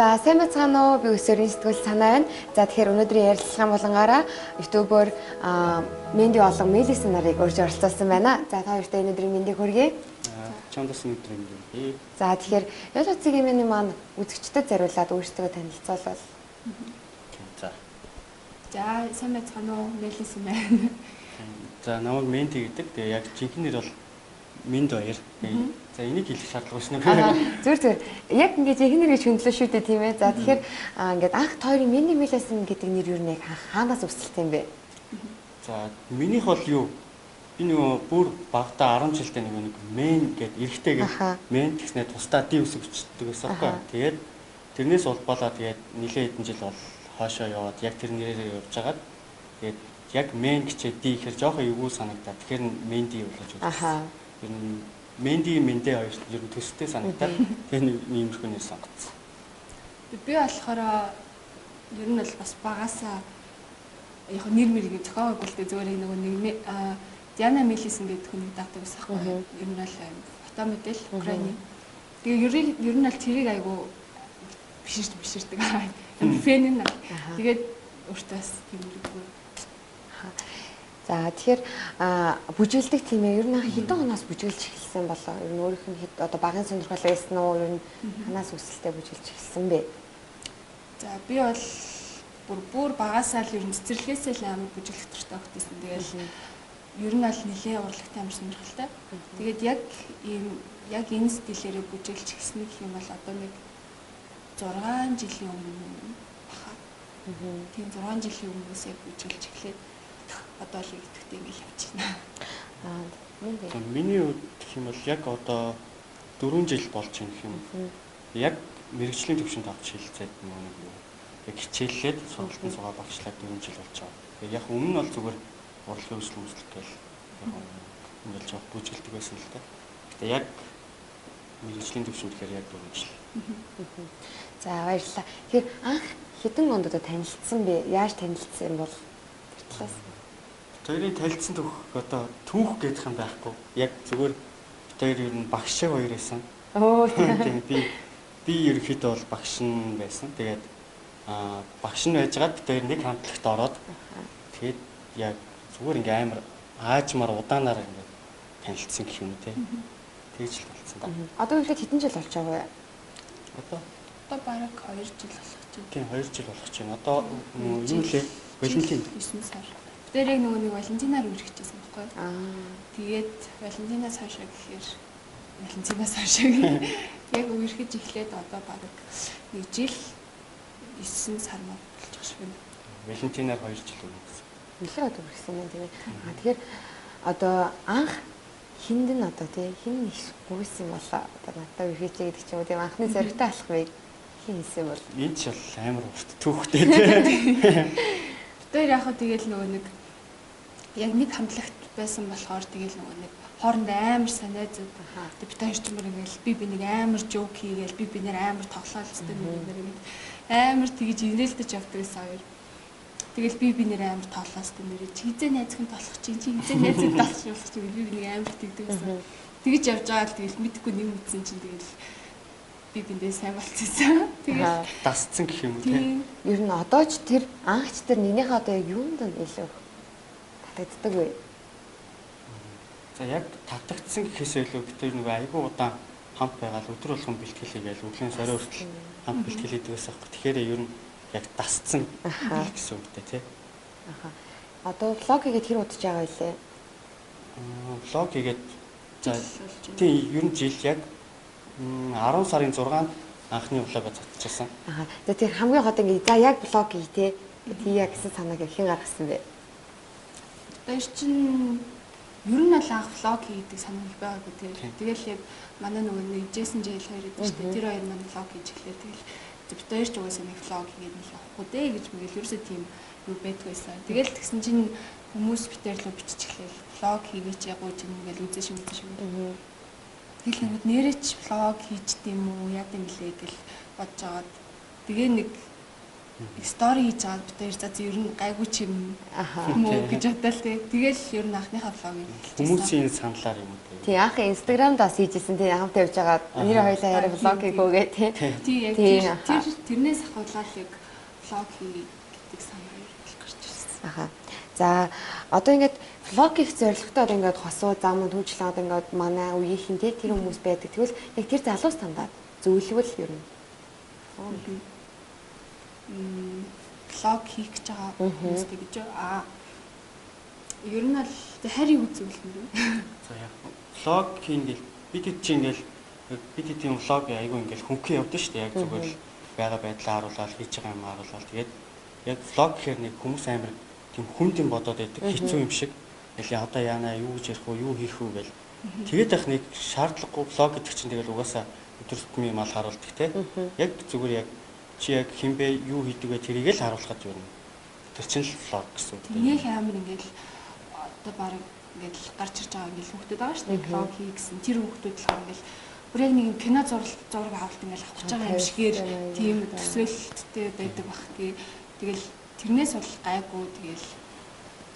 За сайн байцгаана уу? Би өсөрийн сэтгүүл санаа байна. За тэгэхээр өнөөдрийн ярилцлагын болонгоороо ютубер Менди болон Мелисэн нарыг урьж оролцуулсан байна. За та хоёртой өнөөдрийн мэндийг хүргэе. Чамд бас өнөөдрийн мэндийг хүргэе. За тэгэхээр Ял утсыг миний маань үзэгчдэд зориулаад өөрсдөө танилцуулбал. За. За сайн байцгаана уу? Мелисэн байна. За намайг Менди гэдэг. Тэгээ яг жинхэнэ нэр бол Минд баяр. За энийг хэлэх шаардлага шнэ. Зүр зүр. Яг ингэж жинхэнэ нэр гэж хөндлөө шүү дээ тийм ээ. За тэгэхээр ингээд анх тойрын Менди Мелисэн гэдэг нэр юу нэг хаанаас үүсэлтэй юм бэ? За минийх бол юу? Би нөгөө бүр багадаа 10 жилдээ нэг мен гэд эрэгтэй гэд мен тэгснээр тусдаа ди үсэг өчтдөг байсан байхгүй. Тэгээд тэрнээс улбалаа тэгээд нилээ хэдэн жил бол хоошоо яваад яг тэр нэрээрээ явж хагаад тэгээд яг мен гэчээ ди гэхэр жоохон эвгүй санагдаад тэгэхээр Менди болгож үзсэн. Ер нь Менди Мэндэ хоёр ер нь төстэй санагдаад тэгээ нэг иймэрхүү нэр сонгоцсон. Би болохоор ер нь бол бас багасаа яг нэр мэрийг зохиогоогүй л дээ зүгээр нөгөө нэг Диана Мелисэн гэдэг хүнийг дагдаг байсан байхгүй. Ер нь бол фото модель Украины. Тэгээ ер нь бол тэрийг айгу биширдэг. Фэн нь. Тэгээд өөртөө бас тийм хэрэггүй. За тэгэхээр бүжиглдэг тийм ээ. Ер нь хэдэн оноос бүжиглж эхэлсэн болоо? Ер нь өөрийнх нь хэд одоо багын сонирхол байсан уу? Ер нь ханаас үүсэлтэй бүжиглж эхэлсэн бэ? За би бол бүр багасаа л ер нь цэцэрлэгээсээ л амар бүжиглэх дуртай хөлтэйсэн. Тэгэл ер нь аль нэлээ урлагтай амар сонирхолтой. Тэгээд яг ийм яг энэ стилээрээ бүжиглж эхэлсэн гэх юм бол одоо нэг 6 жилийн өмнө баха. Тийм 6 жилийн өмнөөс яг бүжиглж эхлээд одоо л идэвхтэй ингээл явчихна. Аа миний хувьд гэх юм бол яг одоо 4 жил болж байна гэх юм. Яг мэрэгжлийн төвшөнд авч хэлцээд нэг юу. Яг хичээллээд сургалтын суугаа багшлаад 4 жил болж байгаа. Тэгээ яг өмнө нь бол зүгээр урлагийн үйлчлэл үйлчлэх гээл яг ингээл жоох бүжгэлдэг байсан л да. Гэтэ яг мэрэгжлийн төвшөнд гэхээр яг 4 жил. За баярлалаа. Тэгэхээр анх хэдэн онд одоо танилцсан бэ? Яаж танилцсан юм бол тэр талаас? Хоёрын танилцсан түүх одоо түүх гэдэг юм байхгүй. Яг зүгээр бид хоёр ер нь багш шиг хоёр байсан. Оо тийм би ерөнхийдөө бол багш нь байсан. Тэгээд багш нь байжгаад бид хоёр нэг хамтлагт ороод тэгээд яг зүгээр ингээм амар аажмаар удаанаар ингээд танилцсан гэх юм уу те. Тэгж л танилцсан да. Одоо ихэд хэдэн жил болж байгаа вэ? Одоо бараг 2 жил болох чинь. Тийм 2 жил болох чинь. Одоо юу лээ? Валентин 9 сар. Тэр яг нөгөө нэг Валентинаар үргэжсэн байхгүй. Тэгээд Валентинаас хойшоо гэхээр Валентинаас хойшоо яг үргэж эхлээд одоо бараг нэг жил 9 сар мөр болчих шиг байна. Валентинаар 2 жил үргэсэн. Нэлээд үргэсэн юм тийм ээ. Аа тэгэхээр одоо анх хинд нь одоо тий хин их гүйсэн болоо одоо надад үргээч гэдэг ч юм уу тийм анхны зоригтой алхмыг хин хийсэн бол энэ ч бол амар урт түүхтэй тий. Тэр яг хөө тэгэл нөгөө нэг яг нэг хамтлагт байсан болохоор тэгэл нөгөө нэг хоорондоо амар санаа зүг. Тэг бид хоёр ч юм ингээл би нэг амар жоок хийгээл би бинээр амар тоглоал өстэй нэг нэр ингээд амар тэгж инээлдэж явдаг гэсэн хоёр. Тэгэл би бинээр амар тоглоос тэ нэрээ чи хизээ найзхан тоглох чинь чи хизээ найзхан тоглох болох чинь би бинийг амар тэгдэг гэсэн. Тэгж явж байгаа л тэгэл мэдхгүй нэг мэдсэн чинь тэгэл би биндээ сайн болчихсон. Тэгэл дасцсан гэх юм уу те. Ер нь одоо ч тэр анхч тэр нэгнийхээ одоо яг юунд нь илүү татагддаг вэ? За яг татагдсан гэхээсээ илүү бид тэр нөгөө айгүй удаан хамт байгаа л өдөр болгон бэлтгэл хийгээл өглөөний сорой хүртэл хамт бэлтгэл хийдэг байсан байхгүй. Тэгэхээр ер нь яг дасцсан гэсэн үг дээ тий. Аха. Одоо влог хийгээд хэр удаж байгаа вэ? Влог хийгээд за тий ер нь жил яг 10 сарын 6-нд анхны влогоо цацчихсан. Аха. За тэр хамгийн гол ингээ за яг влог хий те. Хийя гэсэн санааг хэн гаргасан бэ? Тэр чинь ер нь л анх влог хийдэг санаа их байгаагүй тий. Тэгэл яг манай нөгөө нэг Джейсон Жейл хоёр гэдэг чинь тэр хоёр маань влог хийж эхлэв. Тэгэл бид хоёр ч угаасаа нэг влог хийгээд нэг явахгүй дээ гэж мэгэл ерөөсөө тийм юу байдгүйсэн. Тэгэл тэгсэн чинь хүмүүс битэр лөө бичиж эхлэв. Влог хийгээч яг гоо чинь ингээл үзээ шиг үзээ шиг. Тэгэл нэг нэрээч влог хийждэм үү яа гэм лээ гэл бодож агаад тэгээ нэг Story хийж байгаа бид хоёр за ер нь гайгүй ч юм уу гэж бодлоо тий. Тэгэл ер нь анхныхаа vlog-ыг эхэлчихсэн. Хүмүүсийн саналаар юм уу тий. Тий, анх Instagram-д бас хийжсэн тий, хамт явж байгаа нэр хоёлаа яриа vlog хийгөөгээ тий. Тий, яг тэр тэрнээс ахуулаад яг vlog хий гэдэг санаа ер нь гарч ирсэн. Аха. За одоо ингээд vlog хийх зорилготой одоо ингээд хосуу зам түнчлэн одоо ингээд манай үеийнхэн тий тэр хүмүүс байдаг. Тэгвэл яг тэр залуус тандаад зөвлөвөл ер нь. Vlog хийх гэж байгаа хүмүүстэй гэж ер нь л хайр юу зөвлөн бэ? За яг vlog хийн гэл бид хэд чинь ингээл бид хэдийн vlog айгүй ингээл хөнгөн явдаг шүү дээ. Яг зүгээр л байгаа байдлаа харуулаад хийж байгаа юм харуулаад тэгээд яг vlog гэхээр нэг хүмүүс амар тийм хүнд юм бодоод байдаг хэцүү юм шиг. Ингээл одоо яана юу гэж ярих уу, юу хийх үү гэл. Тэгээд ах нэг шаардлагагүй vlog гэдэг чинь тэгэл угаасаа өдөр тутмын юм ал харуулдаг те. Яг зүгээр яг чи яг хэн бэ, юу хийдэг вэ тэрийг л харуулхад юу. Тэр чинь л vlog гэсэн үг. Нэг амар ингээл одоо баг ингээл гарч ирж байгаа ингээл хүүхдүүд байгаа шүү дээ. Vlog хий гэсэн. Тэр хүүхдүүд болохоор ингээл бүр яг нэг юм кино зураг авалт ингээл авах гэж байгаа юм шигээр тийм төсөөлөлттэй байдаг бах. Тэгэл тэрнээс бол гайгүй тэгэл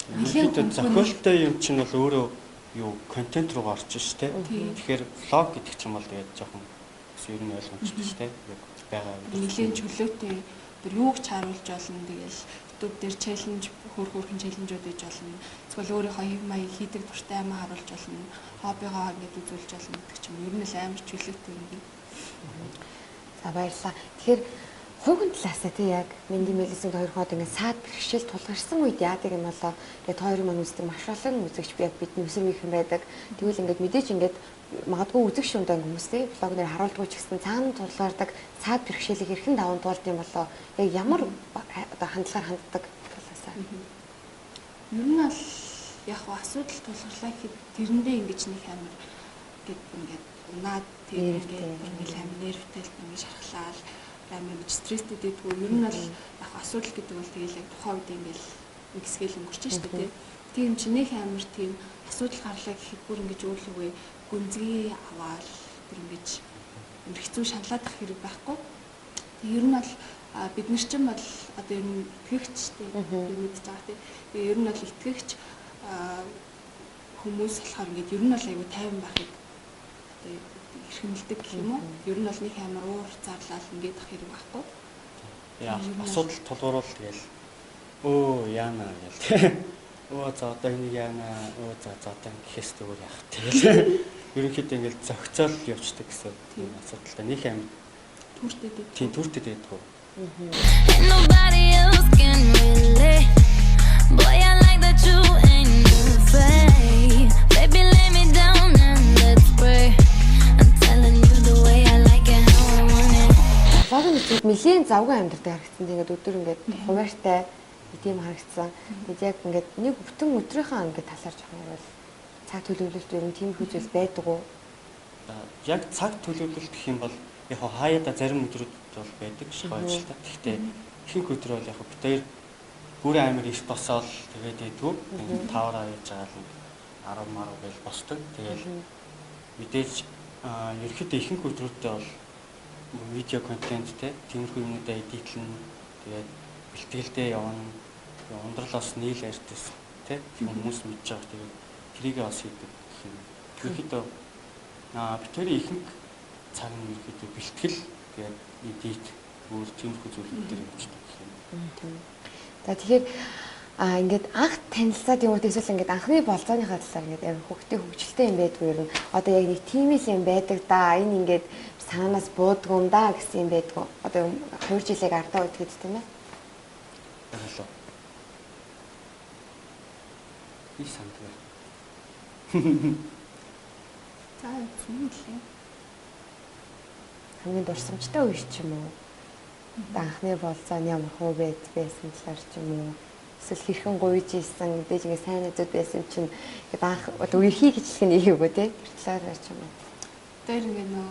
нэлээд зохиолтой юм чинь бол өөрөө юу контент руу орж ш тэ. Тэгэхээр vlog гэдэг чинь бол тэгээд жоохон ер нь ойлгомжтой ш тэ. Яг байгаа нэлээд чөлөөтэй тэр юуг ч харуулж болно. Тэгэл YouTube дээр челленж хөөрхөн челленжүүд хийж болно. Эсвэл өөрийнхөө хэв маяг хийдэг дуртай юм харуулж болно. Хоббигоо ингэж үзүүлж болно гэдэг ч юм. Ер нь л амар чөлөөтэй юм би. За баярлалаа. Тэгэхээр хувийн талаасаа тий яг Менди Мелисэнг хоёр хоод ингээд саад бэрхшээл тулгарсан үед яадаг юм болоо. Тэгээд хоёр маань үздэг маш олон үзэгч би яг бидний өсөр үеийнхэн байдаг. Тэгвэл ингээд мэдээж ингээд магадгүй үзэгч шундаа хүмүүс тий блог нэр харуулдаггүй ч гэсэн цаана тулгардаг саад бэрхшээлийг хэрхэн даван туулд юм болоо. Яг ямар одоо хандлагаар ханддаг талаасаа. Ер нь бол яг асуудал тулгарлаа гэхэд тэрэндээ ингэж нэг амар гэд ингээд унаад тийм ингээд амар нервтэй л ингэж шархлаал амар ингэж стресстэй дийдгүү. Ер нь бол яг асуудал гэдэг бол тэгэл яг тухайн үед ингээл нэг хэсгээл өнгөрч штэ тий. Тийм чи нөх амар тийм асуудал гарлаа гэхэд бүр ингэж өөрлөгөө гүнзгий аваад бүр ингэж амар хэцүү шаналаад ах хэрэг байхгүй. Тэг ер нь бол бид нар чинь бол одоо ер нь итгэгч тий би мэдж байгаа тий. Тэгээ ер нь бол итгэгч хүмүүс болохоор ингээд ер нь бол айгүй тайван байхыг одоо эрхэмлдэг гэх юм уу? Ер нь бол нэг амар уур зарлал ингээд ах хэрэг байхгүй. Яа асуудал тулгууруул тэгэл өө яана гэл тий. Өө за одоо энийг яана өө за за одоо ингэхээс зүгээр яах тэгэл ерөнхийдөө ингээл зохицоол явцдаг гэсэн тийм асуудалтай нэг амар түүртэй дээ. Тийм түүртэй дээдгүү. Nobody else can relate. Boy, I like that you ain't afraid. Baby, lay me down and let's pray. I'm telling you the way I like it, how I want it. Vlog нь зүгээр нэлийн завгүй амьдардаг харагдсан. Тэгээд өдөр ингээд хуваартай тийм харагдсан. Тэгээд яг ингээд нэг бүтэн өдрийнхөө ингээд талаар жоохон ярил цаг төлөвлөлт ер нь тиймэрхүү зүйл байдаг уу? Яг цаг төлөвлөлт гэх юм бол яг хаяада зарим өдрүүд бол байдаг шахуу ажилтаа. Гэхдээ ихэнх өдөр бол яг бид хоёр бүр амар их босоол тэгээд идэггүй. Ингээд тавраа хийж байгаа л 10 маруу гэж босдог. Тэгэл мэдээж ерөнхийдөө ихэнх өдрүүдтэй бол видео контент те тиймэрхүү юмнуудаа эдитлэн тэгээд бэлтгэлдээ явна. Ундрал бас нийл артист те хүмүүс мэдж байгаа. Тэгээд тэрийгээ бас хийдэг гэх юм. Ерөнхийдөө бид хоёрын ихэнх цаг нь ерөнхийдөө бэлтгэл тэгээд эдит өөр тиймэрхүү зүйлүүд дээр явждаг гэх юм. За тэгэхээр ингээд анх танилцаад юм уу эсвэл ингээд анхны болцооныхаа талаар ингээд амар хөвгтэй хөвгчлөлтэй юм байдгүй ер нь. Одоо яг нэг тийм л юм байдаг да. Энэ ингээд санаанаас буудгүй юм да гэсэн юм байдгүй. Одоо 2 жилийг ардаа үтгэд тийм ээ. Ялаа. Би санддаг. За тийм лээ. Хамгийн дурсамжтай үе ч юм уу? Анхны болцоо нь ямар хуу байд байсан талаар ч юм уу? Эсвэл хэрхэн гуйж исэн, мэдээж ингээ сайн найзууд байсан чинь ингээд анх одоо үерхий гэж хэлэх нь юу вэ те? Тэр талаар ч юм уу. Тэр ингээ нөө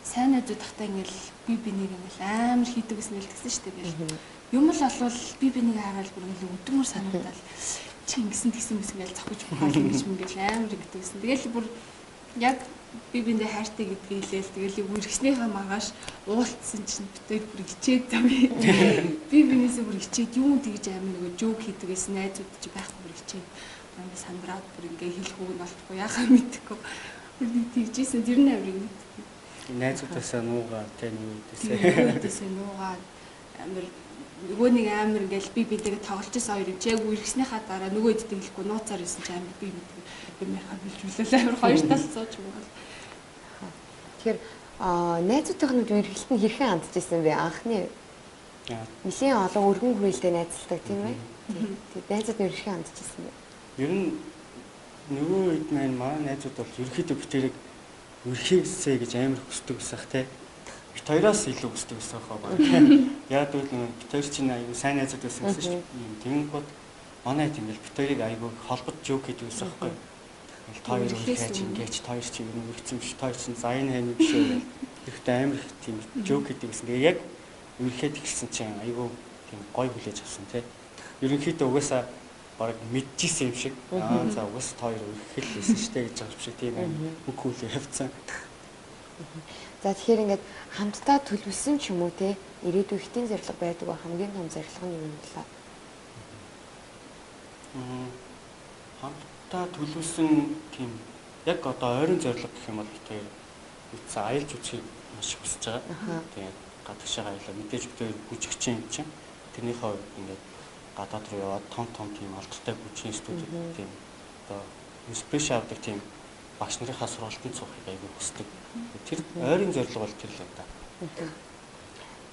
сайн найзууд тахтай ингээл би бинийг ингээл амар хийдэг гэсэн л тэгсэн шүү дээ. Юм л олвол би бинийг хараад бүр ингээл өдөрмөр санагдал чи ингэсэн тэгсэн мэс ингээл зохиж ухаал ингэж ингээл амар ингэдэг гэсэн. Тэгэл бүр яг би биндээ хайртай гэдгийг хэлээл тэгэл үргэснийхаа маргааш уултсан чинь бид хоёр бүр ичээд би бинээсээ бүр ичээд юм тэгж амин нөгөө жоок хийдэг гэсэн найзууд чи байхгүй бүр ичээд ингээ сандраад бүр ингээ хэлэх үг нь олдохгүй яхаа мэдэхгүй бүр нэг тэгжсэн тэр нь амир мэдгүй найзуудаасаа нуугаа тэ нүүдээсээ найзуудаасаа нуугаа амир нөгөө нэг амир ингээл би биндээ тоглож исэн хоёр юм чи яг үргэснийхаа дараа нөгөө эддэг хэлэхгүй нууцаар исэн чи амир би мэдгүй юм яхаа билжүүлэл амир хоёр тал сууж байгаа. Тэгэхээр найзуудынх нь үерхэлт нь хэрхэн хандж исэн бэ анхны? Нэлийн олон өргөн хүрээлтэй найзалдаг тийм ээ. Тэгээд найзууд нь хэрхэн хандж исэн бэ? Ер нь нөгөө үед маань манай найзууд бол ерөнхийдөө бид тэрийг үерхээсэй гэж амар хүсдэг байсан х тий. Бид хоёроос илүү хүсдэг байсан хаа баг. Яг гэвэл бид хоёр чинь аюу сайн найзууд байсан гэсэн шүү дээ. Тэгэнгүүт манай хэд ингээл бид хоёрыг аюу холбож жоок хийдэг байсан байхгүй. Та хоёр үргэлж ингэж та хоёр чи ер нь үргэсэн биш та хоёр чинь заяа хайн биш үү гэл амар их тийм жоок хийдэг гэсэн. Тэгээ яг үргэхэд эхэлсэн чинь айгүй тийм гой хүлээж авсан тий. Ерөнхийдөө угаасаа бараг мэдчихсэн юм шиг. Аа за угаасаа та хоёр үргэх л байсан шүү дээ гэж байгаа юм шиг тийм бүх хүлээ явцсан. За тэгэхээр ингээд хамтдаа төлөвлөсөн ч юм уу тий ирээдүйн хэтийн зорилго байдаг ба хамгийн том зорилго нь юу юм бэ? Хамтдаа төлөвлөсөн тийм яг одоо ойрын зорилго гэх юм бол бид хоёр үтсэн аялж үзхийг маш их хүсэж байгаа. Тэгээд гадагшаа аялаа мэдээж бид хоёр бүжигчин юм чинь тэрнийхээ хувьд ингээд гадаад руу яваад том том тийм алдартай бүжгийн студид тийм одоо инспирэшн авдаг тийм багш нарынхаа сургалтанд суухыг айгүй хүсдэг. Тэр ойрын зорилго бол тэр л байна.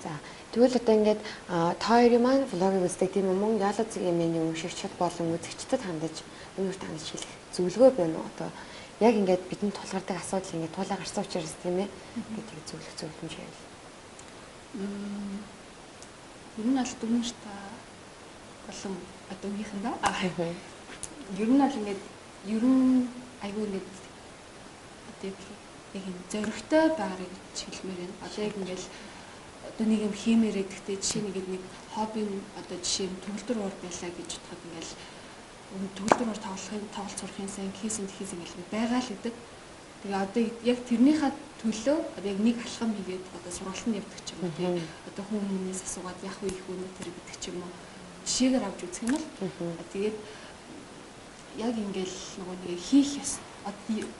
За тэгвэл одоо ингээд та хоёрын маань влогийг үздэг тийм үү мөн Ялуу цэгийн миний уншигчид болон үзэгчдэд хандаж өнөрт хандаж хэлэх зөвлөгөө байна уу? Одоо яг ингээд бидэнд тулгардаг асуудал ингээд туулаа гарсан учраас тийм ээ ингээд тэг зөвлөх зөвлөмж байвал. Ер нь бол дүнэрт болон одоо үеийнхэндээ ер нь бол ингээд ер нь айгүй ингээд одоо яг юм зоригтой байгаарай гэж хэлмээр байна. Одоо яг ингээд одоо нэг юм хиймээр гэдэгтээ жишээ нэг нэг хобби одоо жишээ юм төгөлдөр уур байлаа гэж бодоход ингээл төгөлдөр уур тоглохын тоглолт сурахын сайн хийсэн хийсэн ингээл байгаа л гэдэг. Тэгээ одоо яг тэрнийхээ төлөө одоо яг нэг алхам хийгээд одоо сургалтанд явдаг ч юм уу тий. Одоо хүн хүмүүнээс асуугаад яг уу их үнэ тэр гэдэг ч юм уу. Жишээгээр авч үзэх юм бол тэгээд яг ингээл нөгөө нэг хийх ёс.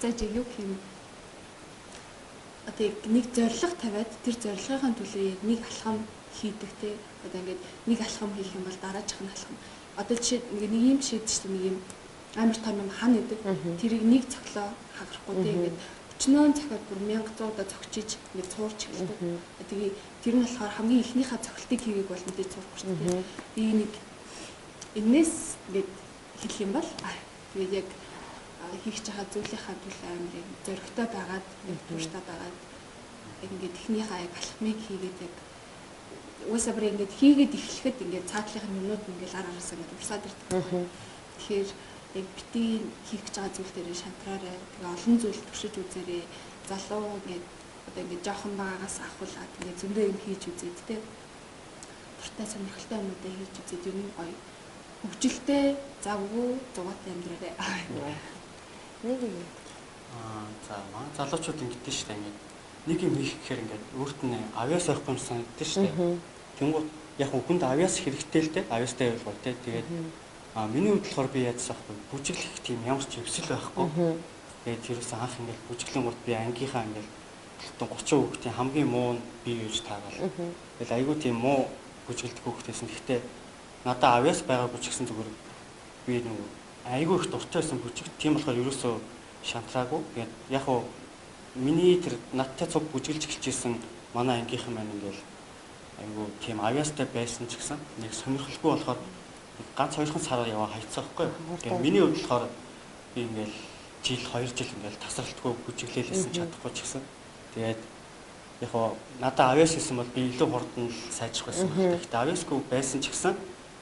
За юу гэх юм одоо яг нэг зорилго тавиад тэр зорилгынхаа төлөө яг нэг алхам хийдэг те. Одоо ингээд нэг алхам хийх юм бол дараачих нь алхам. Одоо жишээ нэг юм жишээ шүү дээ, нэг юм амар том юм хан идэг. Тэрийг нэг цоглоо хагарахгүй те ингээд өчнөөн цохиод бүр 1100 удаа цогчиж ингээд цуурч эхэлдэг. Тэгээ тэр нь болохоор хамгийн эхнийхээ цохилтыг хийгээг бол мэдээж цуурахгүй шүү дээ. Би нэг энэс ингээд хэлэх юм бол тэгээд яг хийх байгаа зүйлийнхаа төлөө амар яг зоригтой байгаад тууштай байгаад яг ингээд эхнийхээ яг алхмыг хийгээд яг угаасаа бүр ингээд хийгээд эхлэхэд ингээд цаатлынхын юмнууд ингээд ар араасаа ингээд урсаад ирдэг. Тэгэхээр яг бити хийх гэж байгаа зүйл дээр шантраарай. Тэгээ олон зүйл туршиж үзээрэй. Залуу ингээд одоо ингээд жоохон байгаагаас ахуулаад ингээд зөндөө юм хийж үзээд тэ. Дуртай сонирхолтой юмнуудаа хийж үзээд ер нь гоё хөгжилтэй завгүй зугаатай амьдраарай. Нэг юм. За манай залуучууд ингэдэж шүү дээ ингээд нэг юм хийх гэхээр ингээд өөрт нь авьяас байхгүй юм санагддаг шүү дээ. Тэнгуут яг хүнд авьяас хэрэгтэй л дээ. Авьяастай байвал гоё те. Тэгээд миний хувьд болохоор би яадсан байхгүй бүжиглэх тийм ямар ч эвсэл байхгүй. Тэгээд тэрээс анх ингээд бүжиглэн гут би ангийнхаа ингээд 30 хүүхдийн хамгийн муу нь би гэж таагаал. Тэгэл айгүй тийм муу бүжиглдэг хүүхдээсэн. Гэхдээ надад авьяас байгаагүй ч гэсэн зүгээр би нэг айгүй их дуртай байсан бүжиг. Тийм болохоор ерөөсөө шантраагүй. Тэгээд яг уу миний тэр надтай цуг бүжиглж эхэлжсэн манай ангийнхан маань ингээл айгүй тийм авьяастай байсан ч гэсэн нэг сонирхолгүй болохоор ганц хоёрхан сараар яваа хайцсан байхгүй. Тэгээд миний хувьд болохоор би ингээл жил 2 жил ингээл тасралтгүй бүжиглээлсэн чадахгүй ч гэсэн. Тэгээд яг уу надад авьяас хийсэн бол би илүү хурдан л сайжрах байсан байна. Гэхдээ авьяасгүй байсан ч гэсэн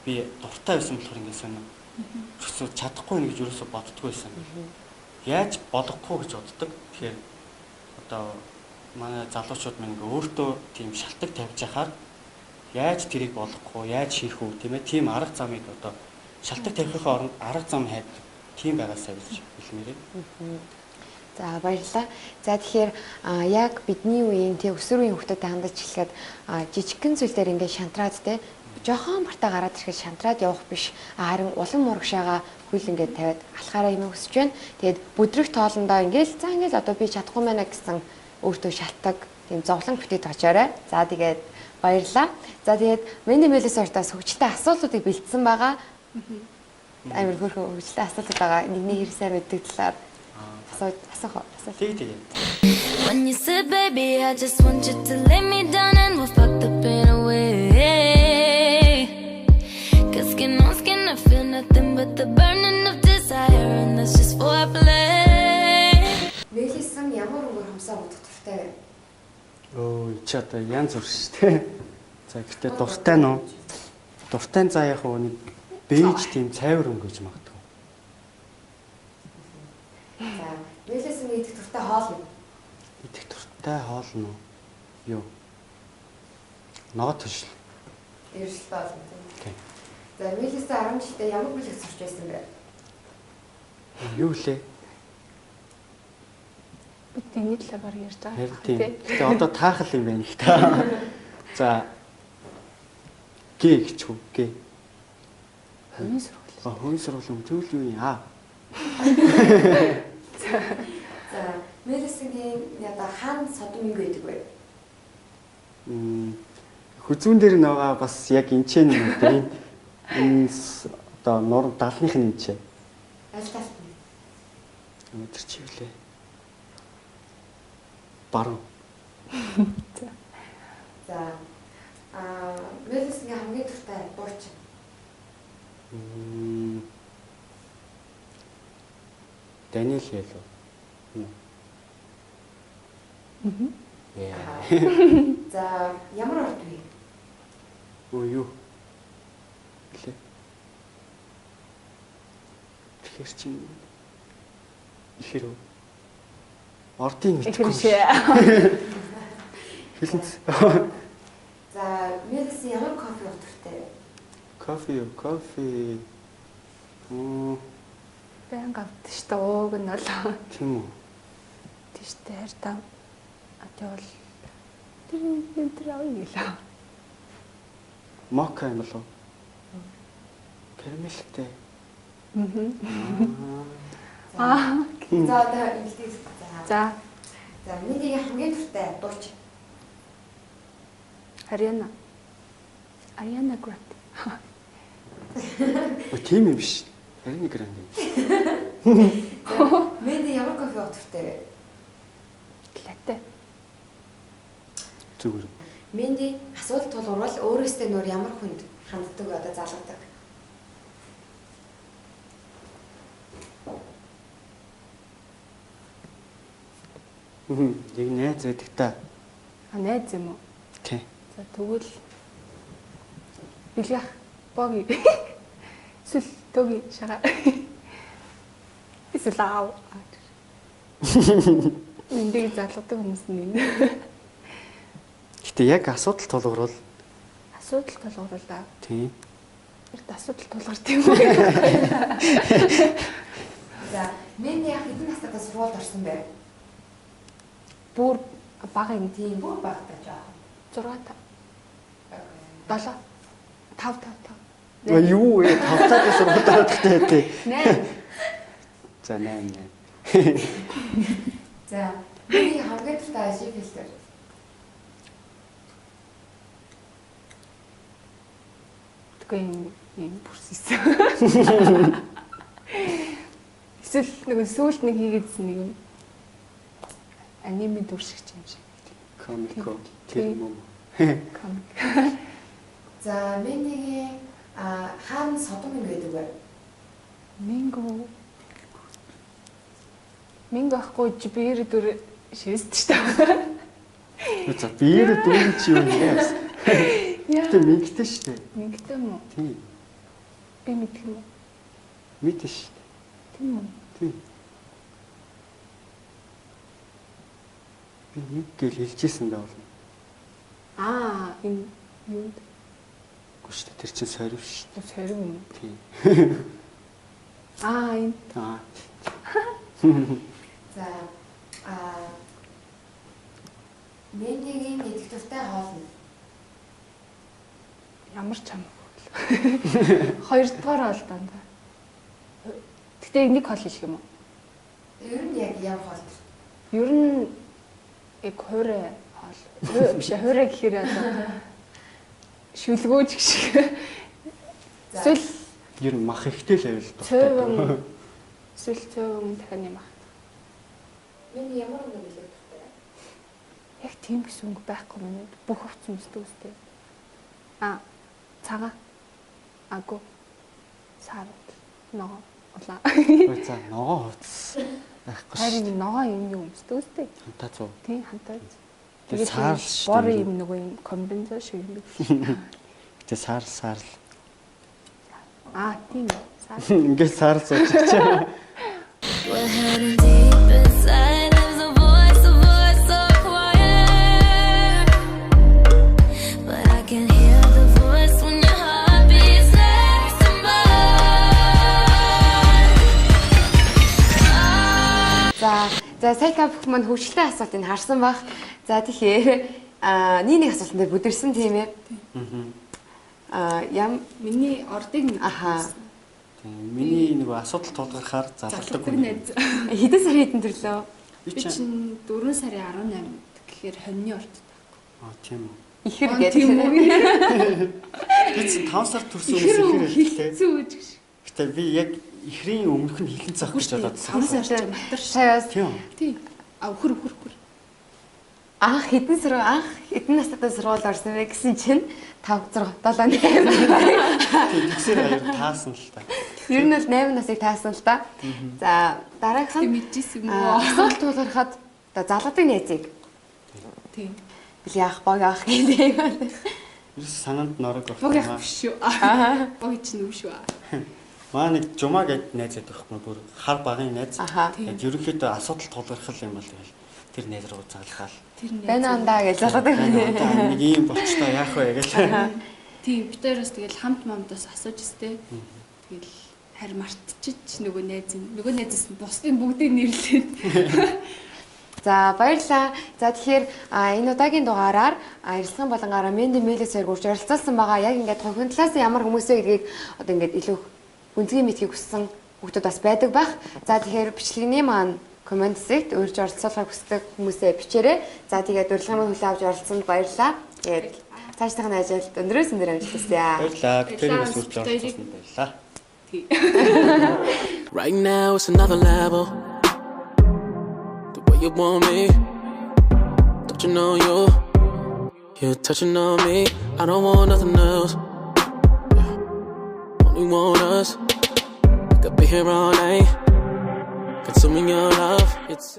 би дуртай байсан болохоор ингээд сонир. Ерөөсөө чадахгүй нэ гэж ерөөсөө боддгоо байсан. Яаж болохгүй гэж боддог. Тэгэхээр одоо манай залуучууд мань ингээ өөртөө тийм шалтгаан тавьж яхаар яаж тэрийг болохгүй, яаж хийх үү тийм ээ. Тийм арга замыг одоо шалтгаан тавихын оронд арга зам хайдаг тийм байгаасаа гэж хэлмээр байна. За баярлалаа. За тэгэхээр яг бидний үеийн тий өсвөр үеийн хүүхдүүдтэй хандаж хэлэхэд жижигхэн зүйл дээр ингээд шантраад тий жохон бартаа гараад ирэхэд шантраад явах биш. Харин улам урагшаага хөл ингээд тавиад алхаараа юм өсөж байна. Тэгээд бүдрэх тоолондоо ингээд за ингээд одоо би чадахгүй мэнэ гэсэн өөртөө шалтгаан тийм зовлон битгий тоочоорой. За тэгээд баярлалаа. За тэгээд Менди Мелис ортоос хөгжилтэй асуултуудыг бэлдсэн байгаа. Амар хөөрхөн хөгжилтэй асуултууд байгаа. Нэгний хэр сайн мэддэг талаар асуух уу? Тэг тэг. When you said, baby, I just want you to lay me down and we'll fuck the pain away. 'Cause skin on skin, I feel nothing but the burning of desire, and that's just foreplay. Мелисэн ямар өнгөөр хамсаа будах дуртай вэ? Өө чи одоо янз бүр шүү дээ. За гэхдээ дуртай нь уу? Дуртай нь за яг уу нэг бейж тийм цайвар өнгө гэж магадгүй. За Мелисэн идэх дуртай хоол нь? Идэх дуртай хоол нь уу? Юу? Ногоо төшл. Эрсдэл болно тийм. Тийм. За Мелисэн 10 жилдээ ямар бүлэг сурч байсан бэ? Юу лээ? Бид энэний талаар баг ярьж байгаа. Харин тийм. Гэтэ одоо таахал юм байна л та. За Г гэж үү? Г. Хувийн сургууль. А хувийн сургуулийн юм тэгвэл юу юм аа? За Мелисэнгийн одоо хаан содом юу гэдэг вэ? Хүзүүн дээр нөгөө бас яг энэ ч юм дээ. Энэ одоо нур далных нь энэ ч. Аль талд нь? Өнөөдөр чи юу лээ? Баруун. За Мелисэнгийн хамгийн дуртай дуучин. Даниэл хэлв. За ямар орд вэ? Өө юу? Лээ. Тэгэхээр чи ихэр үү? Ордын Ихэр мэдэхгүй. биш ээ. Хэлэнц. За Мелисэн ямар кофе уух дуртай вэ? Кофе юу? Кофе. Баян гавд шүү дээ. Ууг нь бол Тийм үү? тийм шүү дээ. Хайр та. А тэгвэл тэр энэ тэр авъя гэлээ. Мока юм болов уу? Карамелтэй. Аа. За одоо ингэдэг. За. За За Мендигийн хамгийн дуртай дуучин. Ариана. Ариана Гранде. Өө тийм юм биш. Ариана Гранде. Менди ямар кофе уух дуртай вэ? Латте. Зүгээр. Менди асуудал тулгуурвал өөрөөсөө нөр ямар хүнд ханддаг вэ одоо залгадаг? Яг найз байдаг та. А найз юм уу? Тий. За тэгвэл бэлгэх боги. Эсвэл төги шага. Эсвэл аав. Эндийг залгадаг хүмүүс нь энэ. Гэтэ яг асуудал тулгуурвал Асуудал тулгуурлаа. тий. Эрт асуудал тулгарт юм уу? За Менди яг хэдэн настайдаа сургуульд орсон бэ? Бүр бага юм. Тийм бүр багтаа жоохон. 6 5 7 5 5 5. Юу вэ? Тавтаад сургуульд орох тий. 8. За 8 8. За миний хамгийн дуртай ажиг хэлтэр. Тэгвэл юм юм бүрсэсэн. Эсвэл нэг сүүлд нэг хийгээдсэн нэг юм аниме дүр шиг юм шиг. Комико тэр юм уу? Комик. За миний хаан содом юм гэдэг вэ? Минго. Минго ахгүй чи би ирээдүр шивэст шүү дээ. За би ирээдүр чи юу юм бэ? Яа. Гэтэ мингтэй шүү дээ. Мингтэй юм уу? Тийм. Би мэдэх юм уу? Мэдэн шүү дээ. Тийм үү? Тийм. Би нэг гэл хэлжсэн даа болно. Аа, энэ юунд? Үгүй шүү дээ. Тэр чинь сорив шүү дээ. Сорив юм уу? Тийм. Аа, энэ. Аа. За, Мендигийн идэх дуртай хоол нь Ямар ч хамаагүй. Хоёрдугаар хоол дандаа. Гэтэ нэг хоол хэлэх юм уу? Ер нь яг ямар хоол? Ер нь яг хуурай хоол. Биш хуурай гэхээр одоо шүлгөөж гэх шиг. Эсвэл Ер нь мах ихтэй л байвал дуртай. цөөвөн эсвэл цөөвөн дахины мах. Миний ямар өнгө илүү дуртай вэ? Яг тийм гэсэн өнгө байхгүй миний. Бүх хувцас өмсдөг үстэй. А цагаан. Агүй. Сар. Ногоо. Улаан. Ой за ногоон хувцас байхгүй шүү. Харин ногоон юм юу өмсдөг үстэй. Хантаа зүү. Тийм хантаа. Тэгээд саарл шүү Бор дээ. юм нөгөө юм комбинзо шиг юм бид. Гэтэ саарл саарл. Аа тийм үү. Саарл. Ингээд саарл сууж чаа. We're hiding deep inside. There's a voice so quiet. But I can hear the voice when your heart beats next to mine. За за сая та бүхэн маань хөвчлээ асуултыг харсан бах. За тэгэхээр нэг асуултан дээр бүдэрсэн тийм ээ. Аа ям Миний ордыг нэг. Аха. Тийм, Миний нөгөө асуудал тулгархаар залгадаг Залгадаг хүн. найз. Хэдэн сар хэдэн төрлөө? Би Би чинь чинь 4 сарын 18-нд гэхээр хоньны орд. Аа тийм үү. Ихэр Аа, гэдэг. тийм үү? Би чинь 5 сар төрсөн хүмүүс Ихэр ихэр хэлтэй. хилцүү гэж. Гэтэ би яг ихрийн өмнөх нь хилэн цах гэж бодоод 5 сар ч матар ш. Сая бас Тийм. Тийм. А өхөр өхөр өхөр. анх хэдэн сар анх хэдэн настайтай сургууль орсон бэ гэсэн чинь 5 6 7 8. Тийм тэгсээр аяр таасан л та. Ер нь бол 8 насыг таасан л да. За дараагийнх Тийм нь мэдчихсэн юм уу? асуулт тулгархад одоо залгадаг найзыг Тийм. бил яах бог яах гэдэг. Ерөөс санаанд норог Бог багтана. яах биш шүү. Бог чинь үү шүү. Маа нэг жумаа гэд найз байдаг байхгүй бүр хар багын найз. Аха. Тэгээд ерөнхийдөө асуудал тулгархал юм бол тэгэл тэр найз руу залгаал. Тэр найз. Байна андаа гэж залгадаг. Нэг ийм болчлоо яах вэ гэл. Тийм бид хоёроос тэгэл хамт мамдаас асууж өстэй. Тэгэл харь мартчих нөгөө найз нь нөгөө найзаас нь бусдын бүгдийг нэрлээд. За баярлалаа. За тэгэхээр энэ удаагийн дугаараар Арилсан болонгаараа Менди Мелес хоёр гурж оролцуулсан байгаа. Яг ингээд хувийн талаас нь ямар хүмүүс вэ гэдгийг одоо ингээд илүү гүнзгий мэдхийг хүссэн хүмүүс бас байдаг бах. За тэгэхээр бичлэгний маань коммент хэсэгт урьж оролцоолохыг хүсдэг хүмүүсээ бичээрэй. За тэгээд урилгын хүлээн авч оролцсонд баярлалаа. Тэгээд цаашдынх нь ажилд өндрөөс өндөр амжилт хүсье. Баярлалаа. Тэр бас Баярлалаа. урьж оролцуулсанд баярлалаа. Тийм. Right now it's another level. The way you want me, don't you know you're touching on me? I don't want nothing else. Yeah. Only want us. Could be here all night, consuming your love. It's